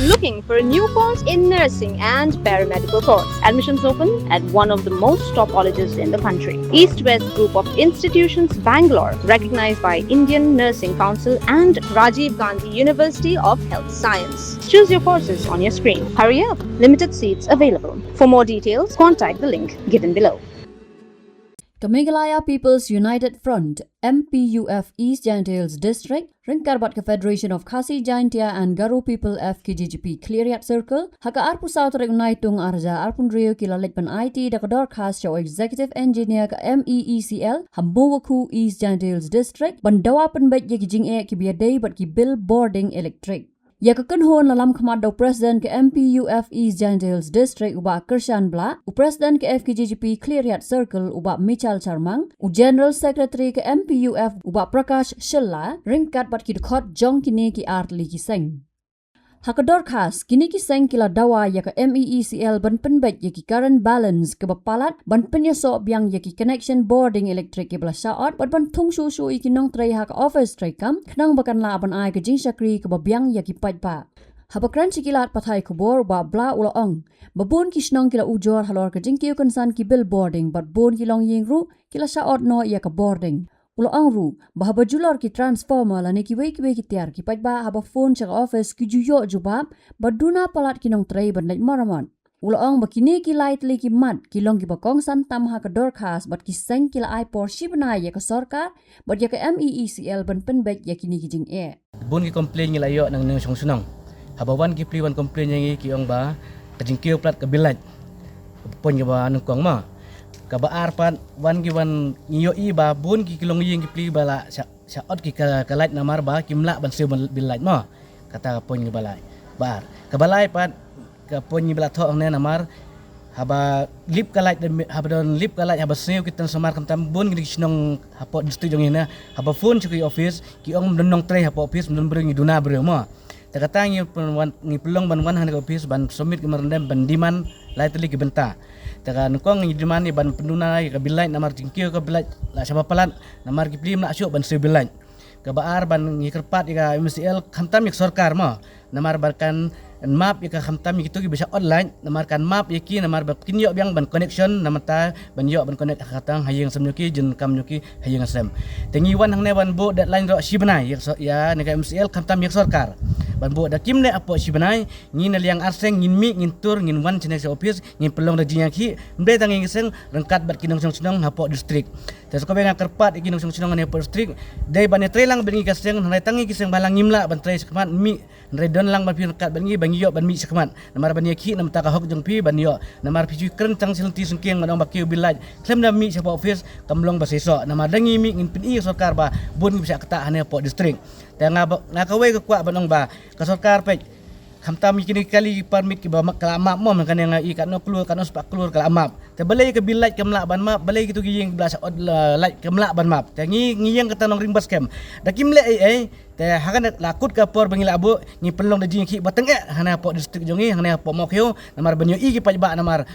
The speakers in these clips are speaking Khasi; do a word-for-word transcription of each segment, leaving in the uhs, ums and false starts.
Looking for a new course in nursing and paramedical course? Admissions open at one of the most top colleges in the country. East West Group of Institutions, Bangalore, recognized by Indian Nursing Council and Rajiv Gandhi University of Health Science. Choose your courses on your screen. Hurry up, limited seats available. For more details, contact the link given below. Ka Meghalaya People's United Front, M P U F, East Jaintia Hills District, ryngkat bad ka Federation of Khasi Jaintia and Garo People, F K J G P, Khliehriat Circle, ha ka arphew saw tarik u Naitung arhajar arphew hynriew ki la leit ban aiti da ka dorkhas sha u Executive Engineer ka M E E C L ha Mowakhu, East Jaintia Hills District, ban dawa pynbeit ïa ki jingeh kiba ïadei bad ki bill bording electric. Ïa ka kynhun la lam khmat da u President ka M P U F East Jaintia Hills District, u Bah Kyrshan Blah, u President ka F K J G P Khliehriat Circle, u Bah Michal Sharmang, u General Secretary ka M P U F, u Bah Prakash Shylla, ryngkat bad ki dkhot jong kine ki artylli ki seng. Ha ka dorkhas, kine ki seng ki la dawa ïa ka M E E C L ban pynbeit ïa ki current balance kaba palat, ban pynïasoh biang ïa ki connection bording electric kiba la shah ot, bad ban thung shuh shuh ïa ki nongtrei ha ka office treikam, khnang ba kan lah ban ai ka jingshakri kaba biang ïa ki paidbah. Haba kren sha ki lad pathai khubor, u Bah Blah u la ong ba bun ki shnong ki la ujor halor ka jingkiew kynsan ki bill bording, bad bun ki longïing ruh ki la shah ot noh ïa ka bording. U la ong ruh ba haba julor ki transformer lane kiwei kiwei ki tiar, ki paidbah haba phone sha ka office ki ju ïoh jubab ba duna palat ki nongtrei ban leit maramot. U la ong ba kine ki lai tylli ki mat ki long kiba kongsan tam ha ka dorkhas, bad ki seng ki la ai por shi bnai ïa ka sorkar bad ïa ka M E E C L ban pynbeit ïa kine ki jingeh. Bun ki complain ngi la ïoh na ngi nongshong shnong. Haba wan ki plie wan complain ïa ngi, ki ong ba ka jingkiew palat ka bill light. Ka point kaba nyngkong mo. Kaba ar pat, wan ki wan ngi ïohi ba bun ki longïing ki plie ba la shah, shah ot ki ka, ka light namar ba kim lah ban siew bill light mo. Kata ka point kaba lai. Ba ar. Kaba lai pat, ka point ngi ba la thoh hangne namar haba lip ka light, haba don lip ka light, haba siew ki transformer, khamtam bun ki shnong hapoh district jong ngi ne, haba phone sha ki office, ki ong ym don nongtrei hapoh office, ym don briew, ngi duna briew mo. Te kata ngi pyn-, wan, ngi pynlong ban wan ha kane ka office ban submit ki memorandum ban demand lai tylli ki bynta. Te ka nyngkong ngi demand ïa ban pynduna ïa ka bill light namar jingkiew ka bill light la shah ba palat namar ki plie ym lah shuh ban siew bill light. Kaba ar, ban ngi kyrpad ïa ka M E E C L, khamtam ïa ka sorkar mo, namar ba kan map ïa ka, khamtam ïa kito kiba shah ot light, namar kan map ïa ki namar ba kin ïoh biang ban connection, namar ta ban ïoh ban connect ha ka tang ha ïing sem jong ki, jin kam jong ki ha ïing sem. Te ngi wan hangne ban buh deadline ruh shi bnai ïa ka so-, ïa kane ka M E E C L, khamtam ïa ka sorkar. Ban buh da kim neh hapoh shi bnai, ngi na liang arseng ngin mih, ngin tur, ngin wan shane sha office, ngin pynlong da jingïakhih, ym dei tang ïa ngi seng, ryngkat bad ki nongshong shnong hapoh district. Te shu kawei nga kyrpad ïa ki nongshong shnong hangne hapoh district, dei ban ïatrei lang bad ngi ka seng, hynrei tang ïa ki seng ba la ngim lah ban trei shakhmat, mih, hynrei don lang ban pyrkhat bad ngi ba ngi ïoh ban mih shakhmat. Namar ban ïakhih na bynta ka hok jong phi ban ïoh. Namar phi shu kren tang shi lynti syngkien ban ong ba kiew bill light, khlem da mih shapoh office kam long ba seisoh. Namar da ngi mih ngin pyni ïa ka sorkar ba bun ngi ba shah ktah hangne hapoh district. Te nga ba, nga kawei ka kwah ban ong ba ka sorkar peit, khamtam ïa kine ki kali permit kiba ma-, ka la map mo, mynta kane nga i katno klur, katno spah klur ka la map. Te balei ka bill light kam lah ban map, balei kito ki ïing ba la shah ot la-, light kam lah ban map. Te ngi, ngi ïeng kata nongrim baskem. Da kim leh ei ei, te ha kane la kut ka por ba ngi lah buh, ngi pynlong da jingïakhih ba tyngeh hangne hapoh district jong ngi, hangne hapoh Mawkhiew, namar ban ïohi ki paidbah, namar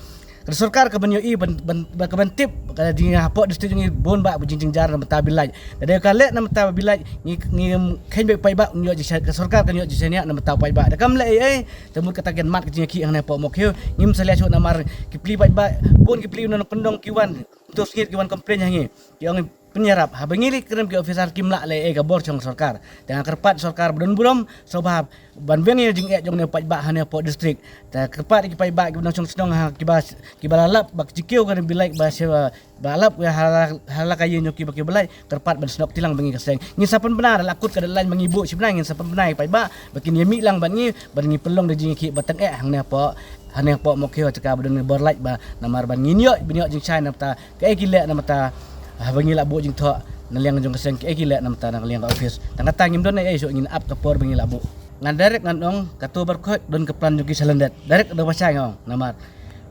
ka sorkar ka ban ïohi ban, ban, ban, ka ban tip ka jing hapoh district jong ngi bun bah ba jing jingjar na bynta bill light. Lada ka leh na bynta bill light, ngi, ngi kheiñ beit paidbah, ngi ïoh jingshai-, ka sorkar kan ïoh jingshaniah na bynta paidbah. Da kam leh ei ei, te mut kata kan mad ka jingïakhih hangne hapoh Mawkhiew. Ngim sa leh shuh namar ki plie paidbah, bun ki plie nongkyndong ki wan, to sngit ki wan complain ha ngi. Ki ong pynïarap, haba ngi leit kren ki officer kim lah leh ei ka bor jong sorkar. Te nga kyrpad sorkar ba don burom, sngewbha ban weng ïa jingeh jong ngi paidbah hangne hapoh district. Te kyrpad ki paidbah kiba nongshong shnong ha kiba, kiba la lap ba ki kiew ka bill light ba sha, ba lap ha la, ha la ka ïing jong ki ba ki bill light, kyrpad ban snoh kti lang bad ngi ka seng. Ngin sa pynbna, la kut ka deadline ba ngi buh shi bnai, ngin sa pynbna ïa ki paidbah ba kin ïa mih lang bad ngi, bad ngi pynlong da jingïakhih ba tyngeh hangne hapoh, hangne hapoh Mawkhiew ha ka jaka ba don bor light ba, namar ban ngin ïoh, ban ïoh jingshai na bynta kaei ki leh na bynta, haba ngi lah buh jingthoh na liang jong ka seng, kaei ki leh na bynta na liang ka office. Tang kata ngim don ei ei shuh, ngin ap ka por ba ngi lah buh. Ngan direct ngan ong, kato barkhot don ka plan jong ki sha lyndet. Direct da ba shai nga ong, namar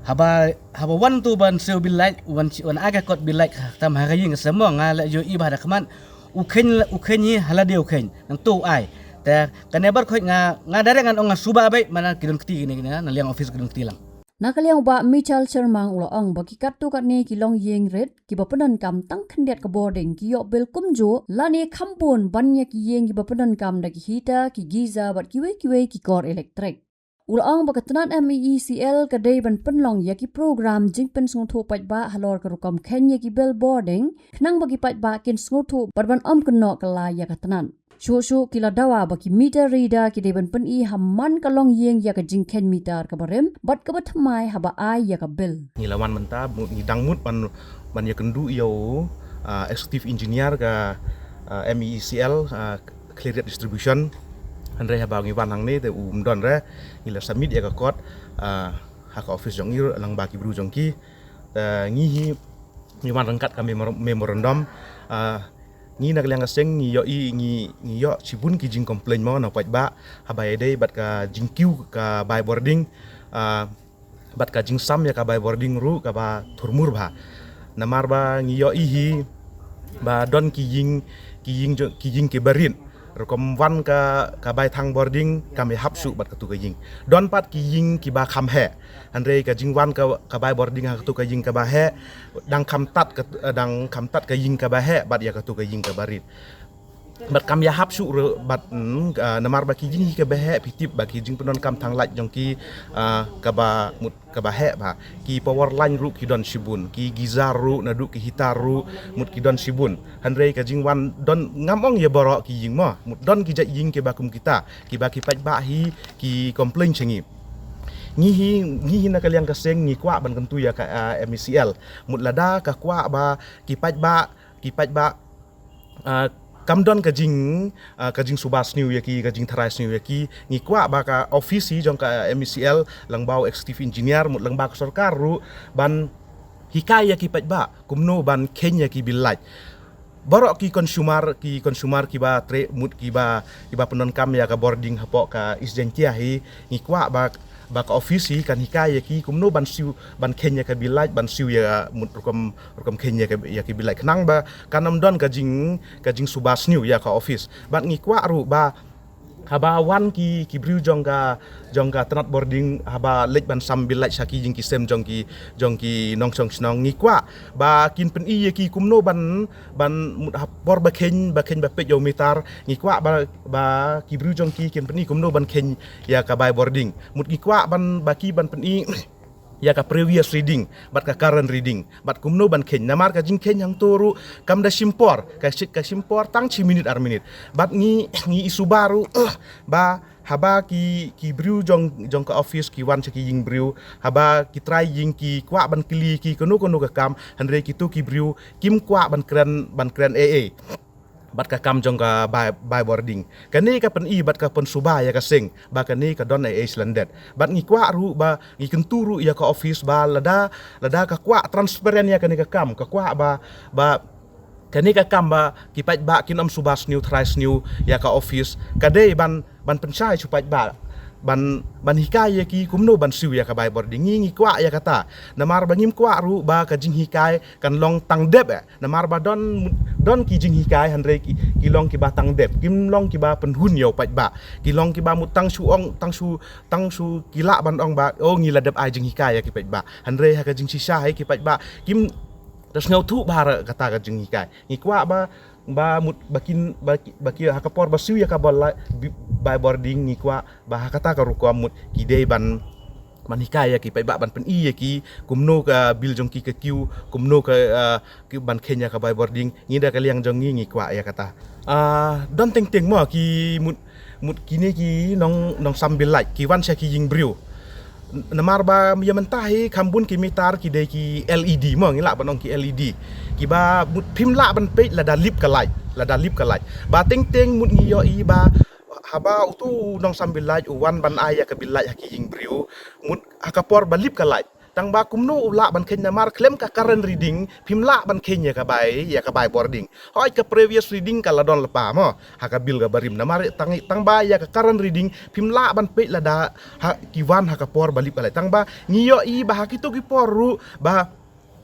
haba, haba wan to ban siew bill light, wan shi-, wan ai ka kot bill light, khamtam ha ka ïing ka sem mo, nga la ju i ba ha da khmat, u kheiñ, u kheiñ hi ha lade u kheiñ, nangto u ai. Te kane barkhot nga, nga direct ngan ong nga suba beit, mana ki don kti kine, kine na liang office ki don kti lang. Na ka liang u Bah Michal Sharmang u la ong ba ki katto katne ki longïing rit kiba pyndonkam tang khyndiat ka bording ki ïoh bill kumjuh, lane kham bun ban ïa ki ïing kiba pyndonkam da ki heater, ki geyser bad kiwei kiwei ki kor electric. U la ong ba ka tnat MEECL ka dei ban pynlong ïa ki program jingpynsngewthuh paidbah halor ka rukom kheiñ ïa ki bill bording, khnang ba ki paidbah kin sngewthuh bad ban ym kynnoh kylla ïa ka tnat. Shuh shuh ki la dawa ba ki meter reader ki dei ban pyni ha man ka longïing ïa ka jingkheiñ meter kaba rim bad kaba thymmai haba ai ïa ka bill. Ngi la wan mynta, mut ngi dang mut ban, ban ïakynduh ïa u, ah, executive engineer ka, ah, MEECL, ah, Khliehriat Distribution. Hynrei haba ngi wan hangne te um don re, ngi la submit ïa ka kot, ah, ha ka office jong ngi ruh lyngba ki briew jong ki. Te ngi hi ngi wan ryngkat ka memor-, memorandum, ah, ngi na ka liang ka seng ngi ïohi, ngi, ngi ïoh shibun ki jingcomplain mo na paidbah haba ïadei bad ka jingkiew ka bai bording, ah, bad ka jingsam ïa ka bai bording ruh kaba thurmur bha. Namar ba ngi ïohi hi ba don ki ïing, ki ïing jo-, ki ïing kiba rit. Rukom wan ka, ka bai thang bording kam ïahap shuh bad katu ka ïing. Don pat ki ïing kiba kham heh. Hynrei ka jingwan ka, ka bai bording ha katu ka ïing kaba heh, dang kham tad ka, dang kham tad ka ïing kaba heh bad ïa katu ka ïing kaba rit. Bad kam ïahap shuh ruh bad, mm, ah, namar ba ki ïing hi kaba heh, phi tip ba ki jingpyndonkam thang light jong ki, ah, kaba mut kaba heh bha. Ki power line ruh ki don shibun, ki geyser ruh naduh ki heater ruh mut ki don shibun. Hynrei ka jingwan don, ngam ong ïa baroh ki ïing mo, mut don ki jait ïing kiba kum kita, kiba ki paidbah hi ki complain sha ngi. Ngi hi, ngi hi na ka liang ka seng ngi kwah ban kyntu ïa ka, ah, MEECL. Mut lada ka kwah ba ki paidbah, ki paidbah, ah, kam don ka jing, ah, ka jingsuba sniew ïa ki, ka jingtharai sniew ïa ki, ngi kwah ba ka office hi jong ka MEECL lyngba u executive engineer mut lyngba ka sorkar ruh ban hikai ïa ki paidbah kumno ban kheiñ ïa ki bill light. Baroh ki consumer, ki consumer kiba trei mut kiba, kiba pyndonkam ïa ka bording hapoh ka East Jaintia hi, ngi kwah ba, ba ka office hi kan hikai ïa ki kumno ban siew, ban kheiñ ïa ka bill light, ban siew ïa mut rukom, rukom kheiñ ïa ka, ïa ka bill light khnang ba kan ym don ka jing, ka jingsuba sniew ïa ka office. Bad ngi kwah ruh ba haba wan ki, ki briew jong ka, jong ka tnat bording, haba leit ban sam bill light sha ki ïing ki sem jong ki, jong ki nongshong shnong, ngi kwah ba kin pyni ïa ki kumno ban, ban mut ha por ba kheiñ, ba kheiñ ba peit ïa u meter, ngi kwah ba, ba ki briew jong ki kin pyni kumno ban kheiñ ïa ka bai bording. Mut ngi kwah ban, ba ki ban pyni ïa ka previous reading bad ka current reading bad kumno ban kheiñ. Namar ka jingkheiñ hangto ruh kam da shim por, ka shi-, ka shim por tang shi minit ar minit. Bad ngi, ngi i suba ruh ba haba ki, ki briew jong, jong ka office ki wan sha ki ïing briew, haba ki trai ïing ki kwah ban kylli ki kano kano ka kam, hynrei kito ki briew kim kwah ban kren, ban kren ei ei bad ka kam jong ka bai, bai bording. Kane ka pyni bad ka pynsuba ïa ka seng ba kane ka don ei ei shlyndet. Bad ngi kwah ruh ba, ngi kyntu ruh ïa ka office ba lada, lada ka kwah transparent ïa kane ka kam, ka kwah ba, ba kane ka kam ba ki paidbah kin ym suba sniew, tharai sniew ïa ka office, ka dei ban, ban pynshai sha u paidbah, ban, ban hikai ïa ki kumno ban siew ïa ka bai bording. Ngi, ngi kwah ïa kata. Namar ba ngim kwah ruh ba ka jinghikai kan long tang dep eh. Namar ba don, don ki jinghikai hynrei ki, ki long kiba tang dep, kim long kiba pynhun ïa u paidbah. Ki long kiba mut tang shu ong, tang shu, tang shu ki lah ban ong ba, oh, ngi la dep ai jinghikai ïa ki paidbah. Hynrei ha ka jingshisha hi ki paidbah kim da sngewthuh bha ruh kata ka jinghikai. Ngi kwah ba, ba mut ba kin, ba ki, ba ki ha ka por ba siew ïa ka bor la, bi-, bai bording, ngi kwah ba ha kata ka rukom mut ki dei ban, ban hikai ïa ki paidbah, ban pyni ïa ki kumno ka bill jong ki ka kiew, kumno ka, ah, ki ban kheiñ ïa ka bai bording. Ngi da ka liang jong ngi ngi kwah ïa kata. Ah, don teng teng mo ki mut, mut kine ki nong, nongsam bill light ki wan sha ki ïing briew. N-, namar ba ïa mynta hi kham bun ki meter ki dei ki LED mo, ngi lah ban ong ki LED. Kiba mut phim lah ban peit lada lip ka light, lada lip ka light. Ba teng teng mut ngi ïohi ba haba utu u nongsam bill light u wan ban ai ïa ka bill light ha ki ïing briew, mut ha ka por ba lip ka light, tang ba kumno u lah ban kheiñ, namar khlem ka current reading phim lah ban kheiñ ïa ka bai, ïa ka bai bording. Hooid, ka previous reading ka la don lypa mo ha ka bill kaba rim, namar tang, tang ba ïa ka current reading phim lah ban peit lada ha, ki wan ha ka por ba lip ka light. Tang ba ngi ïohi ba ha kito ki por ruh ba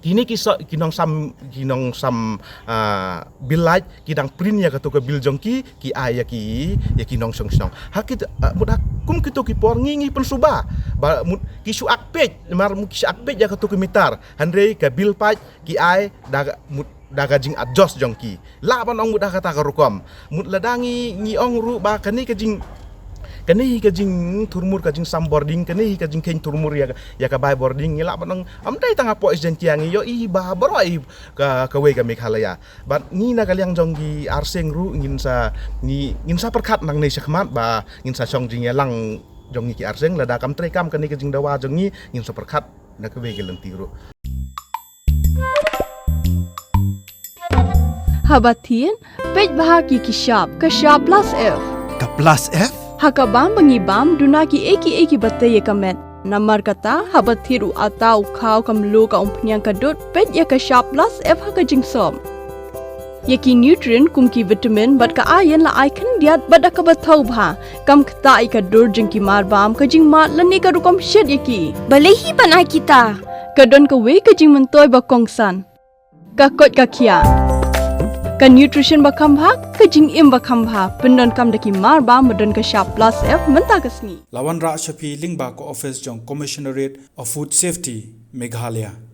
kine ki so, ki nongsam, ki nongsam, ah, bill light ki dang print ïa kato ka bill jong ki, ki ai ïa ki, ïa ki nongshong shnong. Ha kit, ah, mut ha kum kito ki por ngi, ngi pynsuba ba mut ki shu ak peit, namar mut ki shu ak peit ïa kato ka meter, hynrei ka bill pat ki ai da ka, mut da ka jing adjust jong ki. Lah ban ong mut ha kata ka rukom. Mut lada ngi, ngi ong ruh ba kane ka jing, Kane hi ka jingthurmur, ka jingsam bording, kane hi ka jingkheiñ thurmur ïa ka, ïa ka bai bording. Ngi lah ban ong, ym dei tang hapoh East Jaintia, ngi ïohi ba baroh hi ka, kawei ka Meghalaya. Bad ngi na ka liang jong ki arseng ruh ngin sa, ngi, ngin sa pyrkhat nangne shakhmat ba ngin sa shong jingïalang jong ngi ki arseng, lada kam treikam kane ka jingdawa jong ngi, ngin sa pyrkhat na kawei ka lynti ruh. Haba thied, peit bha ki ki shap, ka shap plus F. Ka plus F? Ha ka bam ba ngi bam, duna kiei kiei kiba tei ïa ka met. Namar kata, haba thied u atta, u khaw, ka mluh, ka umphniang, ka dud, peit ïa ka shap plus F ha ka jingsop. Ïa ki nutrient kum ki vitamin bad ka iron la ai khyndiat bad da kaba thaw bha. Kam ktah ïa ka dur jong ki marbam, ka jingmad lane ka rukom shet ïa ki. Balei hi ban ai kita? Ka don kawei ka jingmyntoi ba kongsan. Ka koit ka khiah. Ka nutrition ba kham bha, ka jingim ba kham bha. Pyndonkam da ki marbam ba don ka shap plus F mynta ka sngi. La wanrah sha phi lyngba ka office jong Commissionerate of Food Safety, Meghalaya.